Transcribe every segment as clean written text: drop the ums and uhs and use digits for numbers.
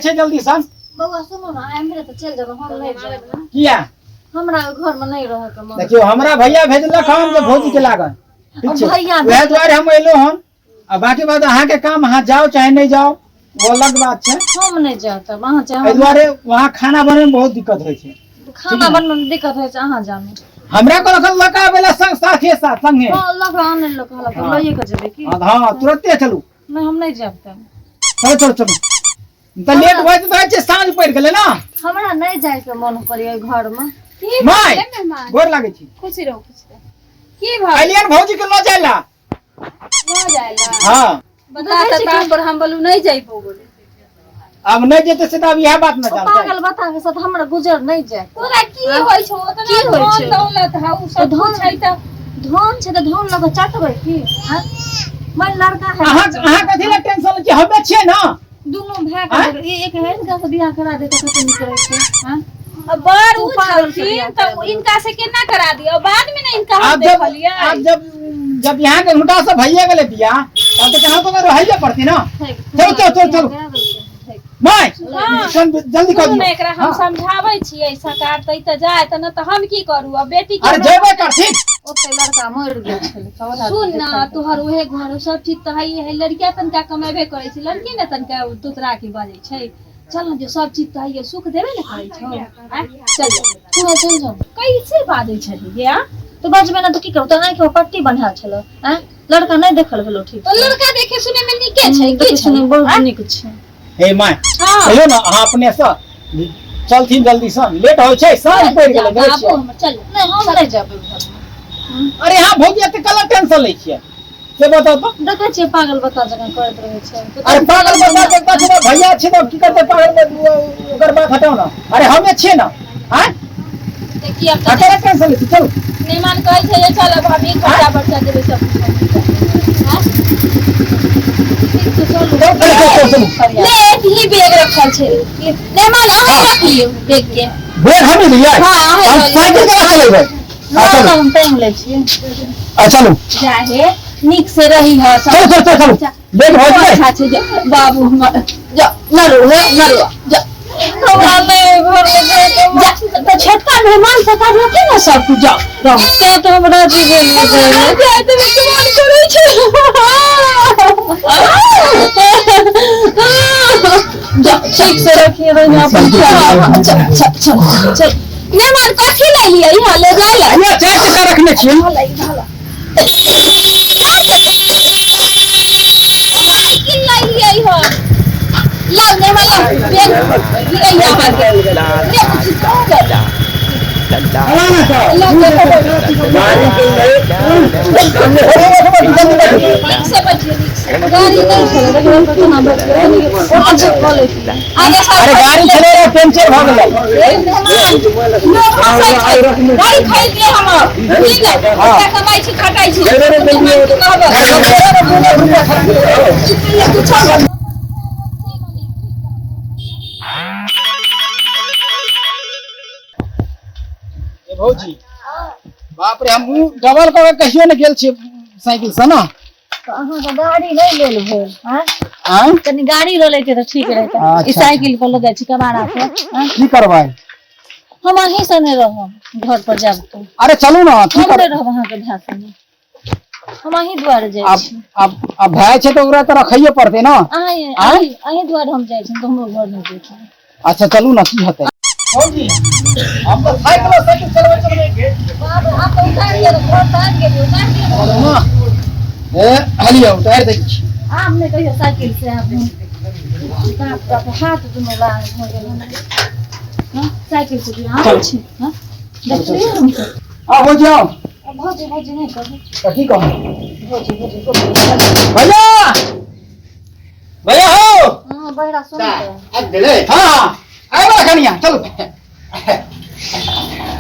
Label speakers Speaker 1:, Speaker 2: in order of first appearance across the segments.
Speaker 1: छै जल्दी सँ।
Speaker 2: बौआ सुनू ने, आइ एम्हरे तऽ चलि जेबै, हम नहि जायब।
Speaker 1: किया?
Speaker 2: हमरा ओहि घरमे नहि रहऽके मन।
Speaker 1: देखियौ, हमरा भैया भेजलक हन जे भौजी के लागल, ठीक छै?
Speaker 2: भैया
Speaker 1: वएह दुआरे हम एलहुँ हन। आ बाकी बात अहाँके काम, अहाँ जाओ चाहे नहीं जाओ, वो अलग बात छै।
Speaker 2: हम नहि जायब तब, अहाँ चाहे।
Speaker 1: एहि दुआरे वहाँ खाना बनबै में बहुत दिक्कत होइ छै।
Speaker 2: खाना बनबै मे दिक्कत होइ छै, अहाँ जानू।
Speaker 1: हमरा कहलक लऽ कऽ आबै ला संग साथे साथ संगे।
Speaker 2: हँ, लऽ कऽ आनै लऽ कहलक?
Speaker 1: हाँ।
Speaker 2: लइए कऽ जेबै की?
Speaker 1: हाँ हाँ, तुरन्ते चलू।
Speaker 2: नहि, हम नहि जायब तब।
Speaker 1: चलू चलू चलू, तऽ लेट भऽ जेतै, छै साँझ पड़ि गेलै ने।
Speaker 2: हमरा नहि जायके मन करैए घरमे।
Speaker 3: की
Speaker 1: माय,
Speaker 3: भेलै मेहमान?
Speaker 1: गोर लागै छी।
Speaker 3: खुशी रहू, खुशी रहू। की भऽ
Speaker 1: एलियन भौजी के लऽ जाय ला।
Speaker 3: लऽ जाय ला?
Speaker 1: हाँ।
Speaker 3: बता तऽ ताम पर हम बोलू नहि जइबो बोले।
Speaker 1: आब नहि जेतै से तऽ आब इएह बात ने
Speaker 2: ओ
Speaker 1: जानतै।
Speaker 2: पागल बता के साथ हमरा गुजर नहि जाय।
Speaker 3: तोरा की होइ छौ ओतना?
Speaker 2: की होइ
Speaker 3: धन
Speaker 2: छै?
Speaker 3: दौलत हौ सब
Speaker 2: धन-
Speaker 3: कुछ है तऽ
Speaker 2: धन छै तऽ धन लऽ कऽ चटबै की? आँय? मन लड़का है।
Speaker 1: अहाँ अहाँ कथी लए टेंशन लै छियै? हमे छियै ने।
Speaker 2: दुनू भाय के
Speaker 1: आँय?
Speaker 2: एक हिनका से बियाह करा दे तऽ कते नीक रहै छै, आँय?
Speaker 3: अब बड़
Speaker 2: तू
Speaker 3: उ
Speaker 2: पागल से
Speaker 3: छलखिन
Speaker 2: बियाह
Speaker 3: तऽ
Speaker 2: करा
Speaker 3: इनका से केना करा दियौ? बाद में ने इनका हम
Speaker 1: आब जब
Speaker 3: देखलियै।
Speaker 1: आब जब जब यहाँ के हुनका से भैया गेलै बियाह, तब तऽ केना तो रहैये पड़तै ने। चलू चलू चलू चलू। माय,
Speaker 3: हाँ।
Speaker 1: जल्दी कर
Speaker 3: सुनू ने,
Speaker 1: दियौ।
Speaker 3: एकरा हम
Speaker 1: हाँ।
Speaker 3: समझाबै छियै, सकारतै तऽ जाय तऽ, न तऽ हम की करू अब बेटी के?
Speaker 1: अरे जेबे करथिन।
Speaker 2: ओते लड़का मरि गेल छलै तऽ
Speaker 3: सुन न, तोहर उहे घर सब चीज तऽ है है, लड़किया तनका कमेबे करै छै, लड़की ने तनका तोतरा के बजै छै। चल न, जे सब चीज तऽ है, सुख देबे ने करै छौ। आँय, चल जा।
Speaker 2: तू चलि जाउ।
Speaker 3: कैसे बाजै छही गे आ?
Speaker 2: तऽ बजबै ने तऽ की करू? तऽ आँखि मे पट्टी बन्हायल छलो, आँय? लड़का नहि देखल भेलो ठीक।
Speaker 3: तो लड़का देखे सुने में नीके छै की?
Speaker 2: देखै
Speaker 3: छै
Speaker 2: सुनै बहुत नीक छै।
Speaker 1: हे my.
Speaker 3: हाँ।
Speaker 1: कहियौ ने अहाँ अपने से चलथिन जल्दी सँ, लेट होइ छै, साँझ पड़ि गेलै, जाइ
Speaker 3: बाबू
Speaker 1: छियै।
Speaker 3: हमर, चल।
Speaker 2: नहि, हम नहि जायब ओहि घरमे।
Speaker 1: अरे अहाँ भौजी एते कला टेंशन लै छियै से बताउ तऽ?
Speaker 2: देखै छियै, पागल बता जकाँ करैत रहै छै।
Speaker 1: अरे पागल बता बता छै तऽ भैया छै तऽ की करतै पागल? ओकर बात हटाउ ने। अरे हमे छियै ने, आँय?
Speaker 3: देखी अब
Speaker 1: आ
Speaker 3: तऽ
Speaker 1: केना टेंशन लै छी? चलू।
Speaker 3: मेहमान कहै छै जे चल, अब हम ही खर्चा बर्चा देबै सब कुछ। आँय?
Speaker 2: ठीक छै, चलू।
Speaker 1: चलू चलू चलू चलू।
Speaker 3: ले, एक ही बैग रखल छै। ले, मेहमान, अहाँ रख लियौ बैग के।
Speaker 1: बैग हम लियै?
Speaker 3: हाँ, अहाँ
Speaker 1: हम
Speaker 3: लऽ लिअ।
Speaker 1: साइकिल केना चलेबै? आ
Speaker 2: ना
Speaker 1: चलू।
Speaker 2: ना, हम टाइम लै छियै।
Speaker 1: आ चलू।
Speaker 3: जाहे, नीक से रही है सब।
Speaker 1: चलू चलू चलू चलू, बैग भऽ जेतै।
Speaker 3: अच्छा छै, जा बाबू हमर, जा न रो हे, न रो, जा।
Speaker 2: हमरा नहि ओहि घरमे जायके मन।
Speaker 3: जा तऽ छोटका मेहमान सरकार रहतै ने सब कुछ, जाओ रहो।
Speaker 2: तें तऽ हम राजी भेलियै जाय लए।
Speaker 3: जाय तऽ मन करै छै। जा।
Speaker 2: ठीक से रखिए रहिए अपन ख्याल।
Speaker 3: चल चल चल चल। मेहमान, कथी ले लियै यहाँ ले जाय ला?
Speaker 1: अरे चारि चक्का रखने छियै।
Speaker 3: साइकिल ले लियै हन। लाउ मेहमान, लाउ बैग गिरैया अहाँके। ले बुच्ची, चल। लाउ, देखो। नीक से बैठिए, नीक से।
Speaker 2: गाड़ी नहि छलै, देखियौ केना बैठिए। अच्छा कऽ लैतियै।
Speaker 3: आगे सब।
Speaker 1: अरे गाड़ी छलै रहे, पंचर भऽ गेलै।
Speaker 3: मेहमान, लोक हँसै छै। गाड़ी खरीद लियै हमर, बुझली ने? पैसा कमाइ छी, खटाइ छी। मेहमान के कहबै कुछो।
Speaker 1: ए भौजी, बाप रे, हम मुँह डबल कऽ के कहियो ने गेल छियै साइकिल से ने।
Speaker 2: तऽ अहाँके गाड़ी नहि लेल भेल, आँय?
Speaker 1: आँय?
Speaker 2: कनि गाड़ी लऽ लैतियै तऽ ठीक रहितै।
Speaker 1: अच्छा।
Speaker 2: ई साइकिल पर लऽ जाइ छी कबाड़ा पर, आँय?
Speaker 1: की करबै?
Speaker 2: हम अहीं संगे रहब, घर पर जायब तऽ।
Speaker 1: अरे चलू ने, की
Speaker 2: हम
Speaker 1: कर
Speaker 2: नहि रहब अहाँके भाय संगे, हम अहीं दुआरे जाइ
Speaker 1: आब
Speaker 2: छी।
Speaker 1: आब आब भाय छै तऽ ओकरा तऽ रखैये पड़तै ने।
Speaker 2: अहीं
Speaker 1: आँय?
Speaker 2: अहीं अहीं दुआरे हम जाइ छी, तऽ हमरो घर नहि देखब।
Speaker 1: अच्छा चलू ने, की हेतै? भौजी, हम तऽ थाकि गेलहुँ साइकिल चलबै चलबै।
Speaker 2: बाप रे, आब तऽ उतारि दिअ, घर तऽ आबि गेलियै, उतारि दिअ।
Speaker 1: माँ, ए हलिया उतारि दै छी।
Speaker 2: आब नहि कहियो साइकिल से आब। बाप बाप, हाथ दुनू लाल भऽ गेल हमरा। हँ, साइकिल से भी आबै छी। हँ, देखलियै हम तऽ।
Speaker 1: आउ भौजी, आउ।
Speaker 2: आ भौजी भौजी नहि कहू।
Speaker 1: तऽ की कहू?
Speaker 2: भौजी भौजी कहू।
Speaker 1: भैया, भैया हो।
Speaker 2: हँ, बहिरा सुन तऽ।
Speaker 4: आबि गेलै?
Speaker 1: हाँ हाँ, आबि कनिया, चलू।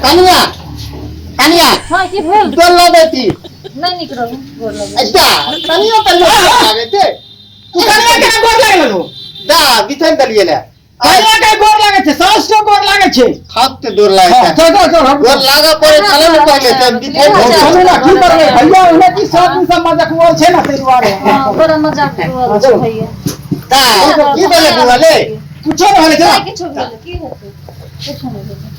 Speaker 4: कनिया, कनिया।
Speaker 2: हँ, की भेल?
Speaker 4: गोर लगै छी।
Speaker 2: नहि, नीक रहू, गोर लगै।
Speaker 4: अच्छा, कनियो तऽ लोक लागै छै।
Speaker 1: तू कनिया केना गोर लागै लगो?
Speaker 4: दा बिछाइन देलियै ने।
Speaker 1: कनिया के गोर लागै छै, साउस के गोर लागै छै।
Speaker 4: खाक के गोर लागै
Speaker 1: हाँ,
Speaker 4: छै।
Speaker 1: चल चल चल।
Speaker 4: गोर लागऽ पड़ै छलै ने पहिले से बिछाइन।
Speaker 1: चलू ने, की करबै भैया? ओने की सब दिन सब मजाक उड़ल छै ने, ताहि दुआरे।
Speaker 2: हँ, बड़ा मजाक उड़ल छै भैया।
Speaker 4: दा की भेलै बौआ ले?
Speaker 1: कुछो न होले चला
Speaker 2: किछो भेल की हेतै? किछो नहि हेतै।